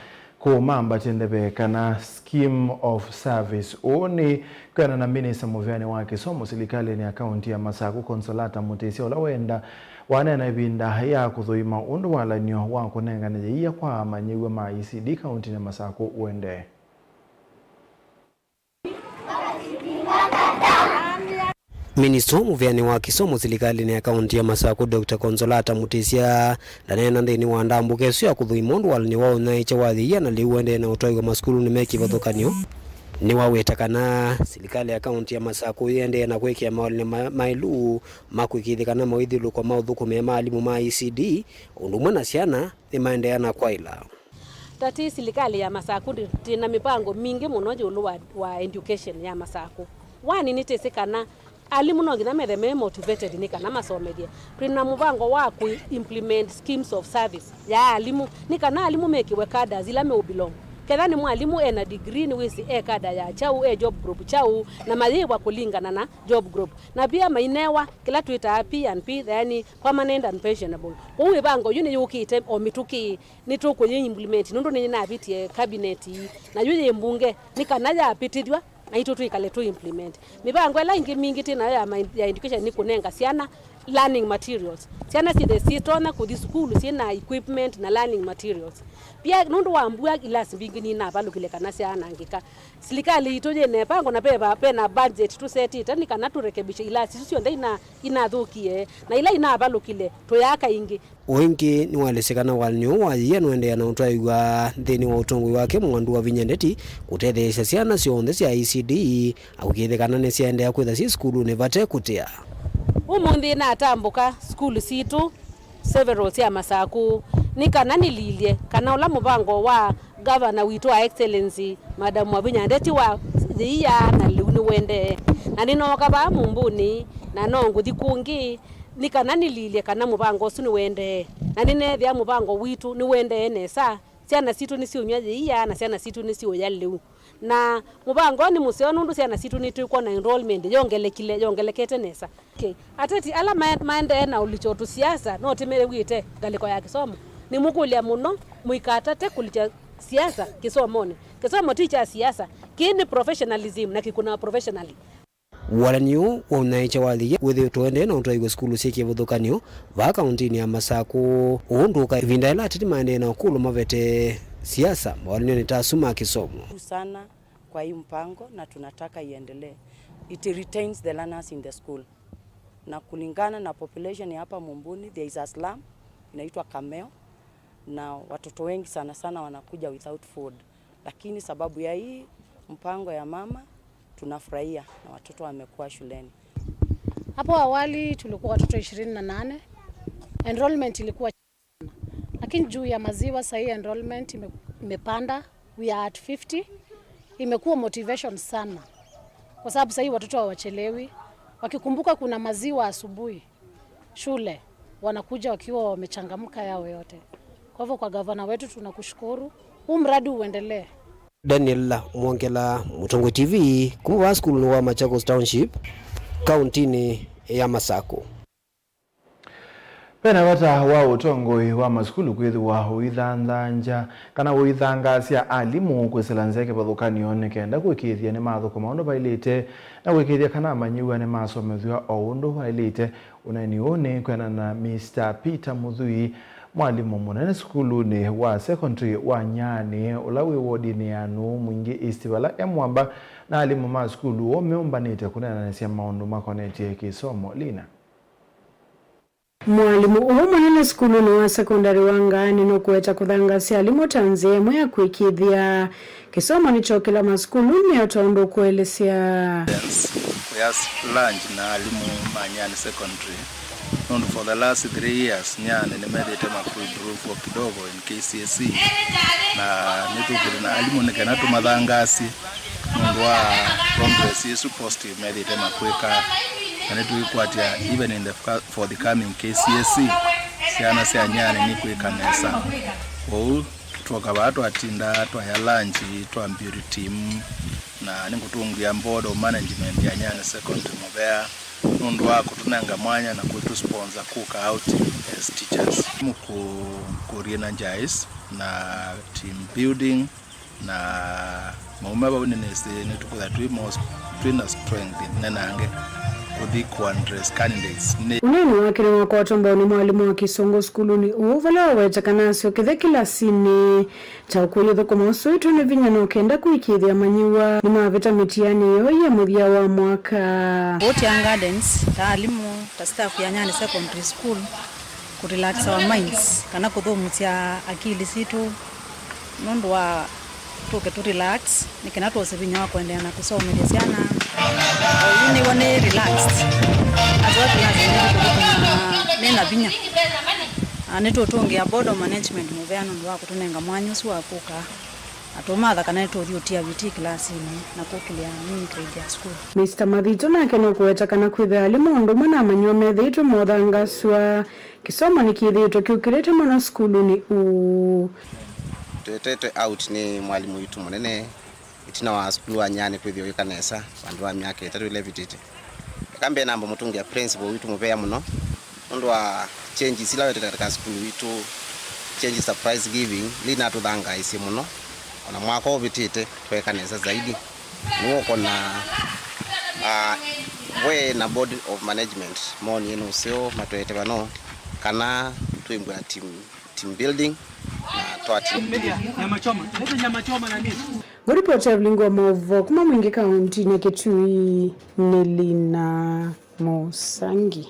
kũmambatya ndeve kana scheme of service. Ũũ nĩ kwĩanana na minista mũveanĩ wa kĩsomo silikalĩnĩ ya kaunti ya Masakũ, Consolata Mutisya, ũla wenda waneena ĩvinda ya kũthũima ũndũ walany'o wa kũnengane yĩia kwa amanyĩw'a ma E C D kauntinĩ ya Masakũ ũendee. Minista mũveanĩ wa kĩsomo silikalĩnĩ ya kaunti ya Masakũ, Doctor Consolata Mutisya, ndaneena nthĩnĩ wa ndambũka ĩsu ya kũthũima ũndũ walany'o wa ũnyaĩĩkya wa yĩia na lĩu ũendee na ũtwaĩwa masukulunĩ me kĩvathũkany'o. Nĩwaweta kana silikalĩ ya kaunti ya Masakũ yĩendee na kwĩkĩa mawalany'o ma- maĩlu ma kũĩkĩĩthya kana mawĩthyũlũlũko ma ũthũkũmi ma alimũ ma E C D, ũndũ ũmwe na syana, nĩmaendeea na kwaĩla. Tati silikalĩ ya Masakũ, ndi- twĩ na mĩvango mingĩ mũno ĩũlũ wa, wa education ya Masakũ. One, nĩtwĩsĩ kana alimũ no nginya methe me motivated nĩ kana masomethye. Twĩ na mũvango wa kũ implement schemes of service ya alimũ, nĩ kana alimũ mekĩwe cadres ila me belong. Ketha nĩ mwalimũ ena degree, nĩwĩsĩ e kada ya kyaũ, e job group kyaũ, na mayĩĩwa kũlingana na job group. Na pia mainewa kĩla twĩtaa P and P, yani permanent and pensionable. Kwoou ĩvango yu nĩyũkĩte o mĩtũkĩ. Nĩtũkũyĩ implement nũndũ nĩnavĩtie cabinet ii, na yu yĩ mbunge, nĩ kana yapĩtĩthw'a, naitũ twĩkale tũ implement. Mĩvango ĩla ĩngĩ mingĩ twĩ nayo ya ma- ya education nĩ kũnenga syana learning materials. Syana syĩthe syĩtonya kũthi sukulu syĩ na equipment na learning materials. Pia nũndũ wa mbua, ilasi mbingĩ nĩinavalũkile kana syaanangĩka. Silikalĩ yitũ yĩ na ĩvango na veva- ve na budget tũsetĩte nĩ kana tũrekebishe ilasi isu syonthe ina- inathũkie, na ila inavalũkile tũyaaka ĩngĩ. O ĩngĩ, nĩwaelesya kana walany'o ũũ wa yĩia nũendeea na ũtwaĩw'a nthĩnĩ wa ũtongoi wake Mwandu Wavinya Ndeti kũtetheesya syana syonthe sya E C D na kũĩkĩĩthya kana nĩsyaendeea kwĩtha syĩ sukulunĩ vate kũtĩa. Ũmũnthĩ natambũka sukulu sitũ several sya Masakũ nĩ kana nĩlilye kana ũla mũvango wa Gavana witũ wa Excellency Madam Wavinya Ndeti wa yĩia na lĩu nĩwendee, na nĩnooka vaa Mumbuni na no ngũthi kũngĩ nĩ kana nĩlilye kana mũvango ũsu nĩwendee, na nĩneethĩa mũvango witũ nĩwendee nesa. Syana sitũ nĩsiũnyw'a yĩia na syana sitũ nĩsiũya lĩu. Na mũvango nĩ mũseo nũndũ syana sitũ nĩtwĩkwona enrollment yongelekile, yongelekete nesa. Okay. Ateti ala ma- maendee na ũlikya tũsiasa no tĩmew'ĩte ngalĩko ya kĩsomo. Nĩmũkũlya mũno mũikatate kũlikya siasa kĩsomonĩ. Kĩsomo ti kya siasa, kĩĩ nĩ professionalism na kĩkũnawa professionally. Walany'o ũũ wa ũnyaĩĩkya wa yĩia wĩthĩĩtwe ũendee na ũtwaĩw'a sukulu syĩ kĩvathũkany'o vaa kauntinĩ ya Masakũ. Ũũ ndũka ĩvinda yĩla ateti maendee na ũkũlũ mavete siasa mawalany'onĩ ta asu ma kĩsomo. Sana kwa hii mpango na tunataka iendelee. It retains the learners in the school. Na kulingana na population ya hapa Mumbuni, there is a slum inaitwa Kameo, na watoto wengi sana sana wanakuja without food. Lakini sababu ya hii mpango ya mama, tunafurahia na watoto wamekuwa shuleni. Hapo awali tulikuwa watoto ishirini na nane. Enrollment ilikuwa, lakini juu ya maziwa sahii enrollment ime- imepanda. We are at fifty. Imekuwa motivation sana Kwa sababu sahii watoto hawachelewi. Wakikumbuka kuna maziwa asubuhi shule, wanakuja wakiwa wamechangamka yao yote. Kwa hivyo, kwa gavana wetu tunakushukuru. Huu mradi uendelee. Daniel Mwongela, Mũtongoi T V, kuma vaa sukulunĩ wa Machakos Township, kauntinĩ ya Masakũ. Ve na vata wa ũtongoi wa masukulu kwĩthĩwa ũithanthan'ya kana ũithangaasya alimũ kwĩsĩla nzĩa kĩvathũkany'o nĩ kenda kũĩkĩĩthya nĩmathũkũma ũndũ vaĩlĩte na kũĩkĩĩthya kana amanyĩw'a nĩmasomethw'a o ũndũ vaĩlĩte. Ũneeni ũũ nĩ kwĩanana na Mister Peter Mũthui, mwalimũ mũnene sukulunĩ wa secondary wa Nyaanĩ, ũla wĩ wodinĩ ya Nũũ Mwingĩ East, vala e mwamba na alimũ ma sukulu ũũ meũmbanĩte kũneenanĩsya maũndũ makonetye kĩsomo. Lina. Mwalimũ ũũ mũnene sukulunĩ wa sekondalĩ wa Ngaanĩ nũkũweta kũthangaasya alimũ ta nzĩa ĩmwe ya kũĩkĩĩthya kĩsomo nĩkyokĩla masukulunĩ, o tondũ ũkũelesya. Yes, yes, lunch na alimũ ma Nyaanĩ Secondary, nũndũ for the last three years Nyaanĩ nĩmethĩĩte makũimprove kidogo in K C S E, na nĩtũkĩte na alimũ nĩ kana tũmathangaasye nũndũ wa progress ĩsu positive methĩĩte makwĩka, na nĩtũikwatya even in the fa-, forthcoming K C S E, syana sya Nyaanĩ nikwĩka nesa. Kwoou twoka vaa twatinda twaya lunch twa build team, na nĩngũtũngĩa board of management ya Nyaanĩ Secondary mũvea nũndũ wa kũtũnenga mwanya na kũtũ sponsor kũka outing as teachers. Kũ, kũ re-energize na team building. Na mauma vau nĩnĩsĩ nĩtũkwĩtha twĩ mo-, twĩ na strength nenange kũthi kũ address candidates. Nĩ ũneeni wake nĩwakwatwa mbau nĩ mwalimũ wa kĩsũngũ sukulunĩ ũũ, vala waweta kana asyokethya kĩlasinĩ ta ũkũi ũthũkũma ũsu wĩtwe nĩ vinya no kenda kũĩkĩĩthya amanyĩw'a nĩmavĩta mĩtiani yoo ya mũthya wa mwaka. Ũũ Tiang Gardens, ta alimũ, ta staff ya Nyaanĩ Secondary School, kũ relax our minds, kana kũthũmũsya akili sitũ, nũndũ wa tũke tũ relax, nĩ kana twose vinya wa kũendeea na kũsomethya syana. O yu nĩw'o nĩ relaxed. As well as nĩ na vinya. Na nĩtũtũngĩa board of management mũvea nũndũ wa kũtũnenga mwanya ũsu wa kũka. Na tũmatha kana nĩtũthi ũtia vitii kĩlasinĩ na kũkĩlĩa main trade ya sukulu. Mister Mathito nake nũkũweta kana kwĩthĩa alimũ ũndũ ũmwe na amanyĩw'a methĩĩtwe mothangasw'a. Kĩsomo nĩkĩthĩĩtwe kĩũkĩlĩte mũno sukulunĩ ũũ. Twĩtetwe out nĩ mwalimũ witũ mũnene ĩtina wa sukulu wa Nyaanĩ kwĩthĩwa wĩka nesa vandũ va myaka ĩtatũ ĩla ĩvĩtĩte. Eka mbee namba mũtũngĩa principal witũ mũvea mũno nũndũ wa changes ila wetete katika sukulu witũ, changes ta prize giving, ila inatũthangaĩisye mũno. Ona mwaka ũvĩtĩte tweeka nesa zaidi. Nĩw'o ũkona, ah, we na board of management moonie nũseo matwete vano kana twĩmbwa team, team building na twa team building. Nyama choma. Leta nyama choma na nini? Ngũripoti ya Vilingi wa Maũvoo kuma Mwingĩ kauntinĩ ya Kitui nĩ Lina Mũsangi.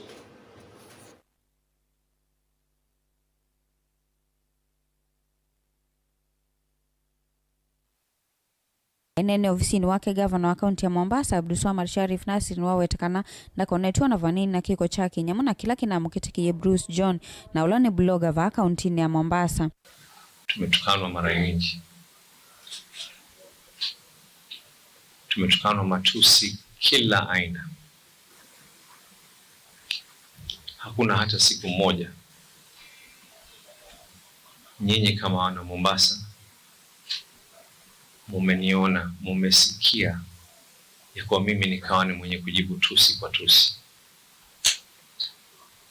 Ĩneene ovisinĩ wake, ngavana wa kaunti ya Mombasa, Abdulswamad Sharif Nasir, nĩwaweta kana ndakonetw'e o na vanini na kĩko kya kĩnyamũ na kĩla kĩnamũkĩtĩkĩie Bruce John, na ũla nĩ blogger vaa kauntinĩ ya Mombasa. Tumetukanwa mara nyingi. Tumetukanwa matusi kila aina. Hakuna hata siku moja nyinyi kama wana Mombasa mumeniona, mumesikia ya kuwa mimi nikawa ni mwenye kujibu tusi kwa tusi.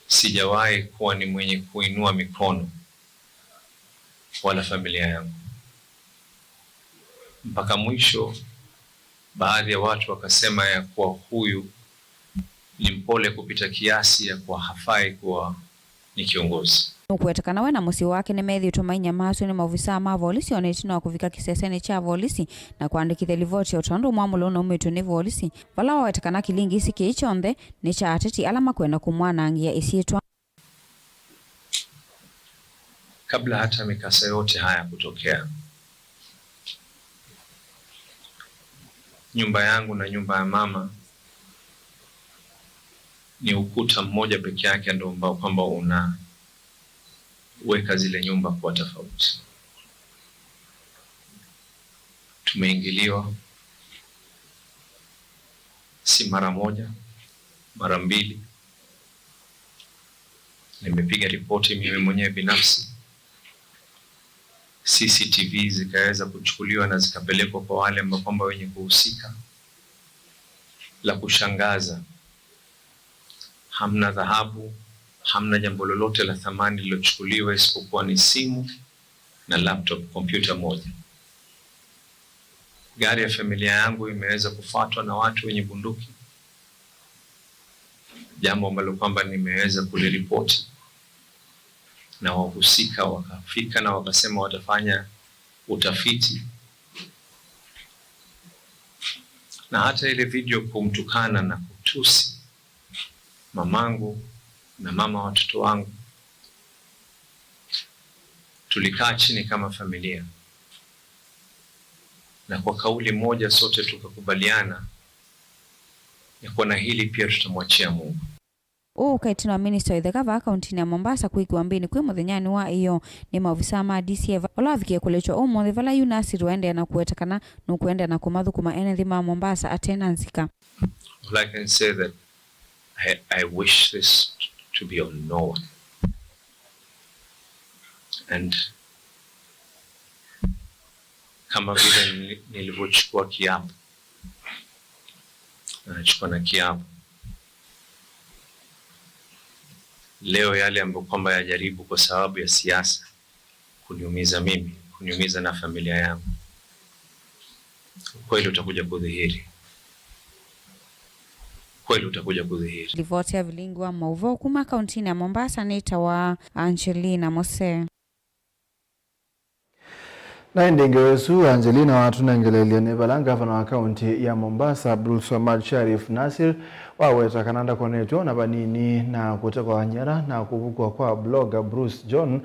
Sijawahi kuwa ni mwenye kuinua mikono wala familia yangu. Mpaka mwisho, baadhi ya watu wakasema ya kuwa huyu ni mpole kupita kiasi ya kuwa hafai kuwa ni kĩongozi. Nũkũweta kana we na mũsyĩ wake nĩmethĩĩtwe mainyamaasw'e nĩ maovisaa ma volisi o na ĩtina wa kũvika kĩsesenĩ kya volisi na kũandĩkĩthya livoti o ta ũndũ mwamũlo ũnaumĩtw'e nĩ volisi, vala waweta kana kĩlingisi kĩĩ kyonthe nĩ kya ateti ala makwenda kũmwanangĩa ĩsyĩtwa. Kabla hata mikasa yote haya kutokea, nyumba yangu na nyumba ya mama ni ukuta mmoja peke yake ndio ambao kwamba unaweka zile nyumba kuwa tofauti. Tumeingiliwa, si mara moja, mara mbili. Nimepiga ripoti mimi mwenyewe binafsi. C C T V zikaweza kuchukuliwa na zikapelekwa kwa wale ambao kwamba wenye kuhusika. La kushangaza, hamna dhahabu, hamna jambo lolote la thamani lilochukuliwa isipokuwa ni simu na laptop, kompyuta moja. Gari ya familia yangu imeweza kufuatwa na watu wenye bunduki, jambo ambalo kwamba nimeweza kuliripoti, na wahusika wakafika na wakasema watafanya utafiti. Na hata ile video kumtukana na kutusi mamangu na mama watoto wangu, tulikaa chini kama familia, na kwa kauli moja sote tukakubaliana ya kuwa na hili pia tutamwachia Mungu. Ũũ ũkaĩtĩnwa Minista wa Itheka vaa kauntinĩ ya Mombasa kwĩkĩwa mbĩnĩ kwĩ mũthenyanĩ wa ĩyoo nĩ maovisaa ma D C I, vala wavikie kũlĩtw'a ũmũnthĩ, vala yu Nasir waendeea na kũweta kana nũkũendeea na kũmathũkũma ene nthĩ ma Mombasa ate na nzika. All I can say that I, I wish this to be on no one. And kama vile nili-, nilivyochukua kiapo, nachukua na kiapo. Leo yale ambayo kwamba yajaribu kwa sababu ya siasa kuniumiza mimi, kuniumiza na familia yangu, ukweli utakuja kudhihiri. Ukweli utakuja kudhihiri. Livoti ya vilingi wa mauvoo kuma kauntinĩ ya Mombasa nĩtawa Angelina Mose. Na ĩndĩ ngewa ĩsu Angelina watũnengeleelye nĩ vala ngavana wa kaunti ya Mombasa, Abdulswamad Sharif Nasir, waweta kana ndakonetw'e ona vanini na kũtekwa nyara na kũvukw'a kwa blogger Bruce John.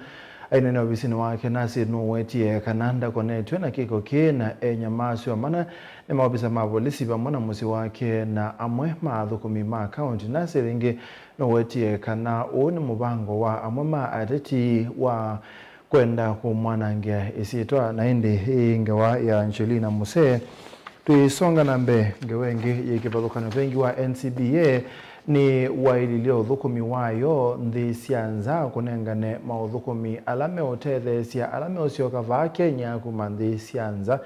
Aineenea ovisinĩ wake, Nasir nũwetie kana ndakonetw'e na kĩko kĩĩ na enya maasyo mana nĩ maovisa ma volisi vamwe na mũsyĩ wake na amwe ma athũkũmi ma kaunti. Nasir ĩngĩ nũwetie kana ũũ nĩ mũvango wa amwe ma ateti wa kwenda kũmwanangĩa ĩsyĩtwa. Na ĩndĩ ĩĩ ngewa ya Angelina Muse. Tũisonga na mbee, ngewa ĩngĩ yĩ kĩvathũkany'o. Vengi wa N C B A nĩ waĩlilye ũthũkũmi wayo nthĩ sya nza kũnengane maũthũkũmi ala meũtetheesya ala meũsyoka vaa Kenya kuma nthĩ sya nza.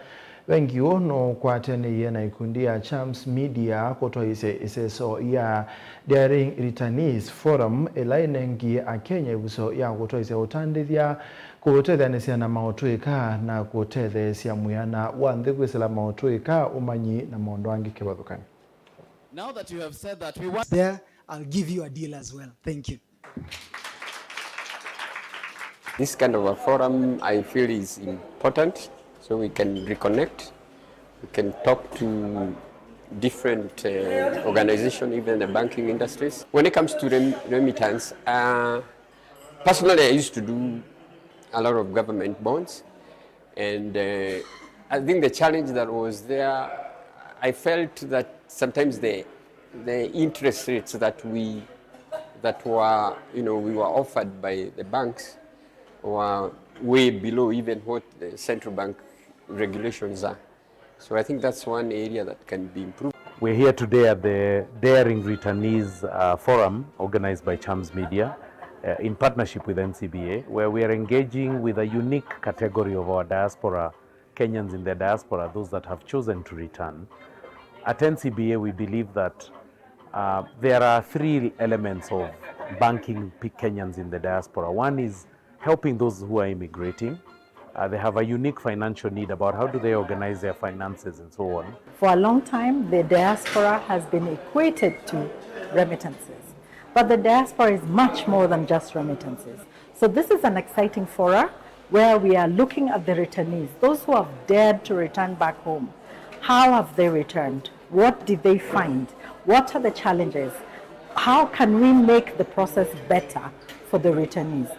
Vengi ũũ nũkwatanĩie na ikundi ya Chams Media kũtwaisya ĩseso ya Daring Returnees Forum, ĩla ĩnengie Akenya ĩvuso ya kũtwaisya ũtandĩthya, kũtetheanĩsya na maũtũĩka, na kũtetheesya mwĩana wa nthĩ kwĩsĩla maũtũĩka, ũmanyi, na maũndũ angĩ kĩvathũkany'o. Now that you have said that, we want there, I'll give you a deal as well. Thank you. This kind of a forum, I feel, is important, so we can reconnect, we can talk to different uh, organizations, even the banking industries. When it comes to rem- remittance, uh, personally, I used to do a lot of government bonds, and uh, I think the challenge that was there, I felt that sometimes the the interest rates that we that were, you know, we were offered by the banks were way below even what the central bank regulations are. So I think that's one area that can be improved. We're here today at the Daring Returnees uh, Forum organized by Chams Media uh, in partnership with N C B A, where we are engaging with a unique category of our diaspora Kenyans in the diaspora, those that have chosen to return. At N C B A, we believe that uh, there are three elements of banking Kenyans in the diaspora. One is helping those who are immigrating. Uh, they have a unique financial need about how do they organize their finances and so on. For a long time, the diaspora has been equated to remittances. But the diaspora is much more than just remittances. So this is an exciting fora where we are looking at the returnees, those who have dared to return back home. How have they returned? What did they find? What are the challenges? How can we make the process better for the returnees?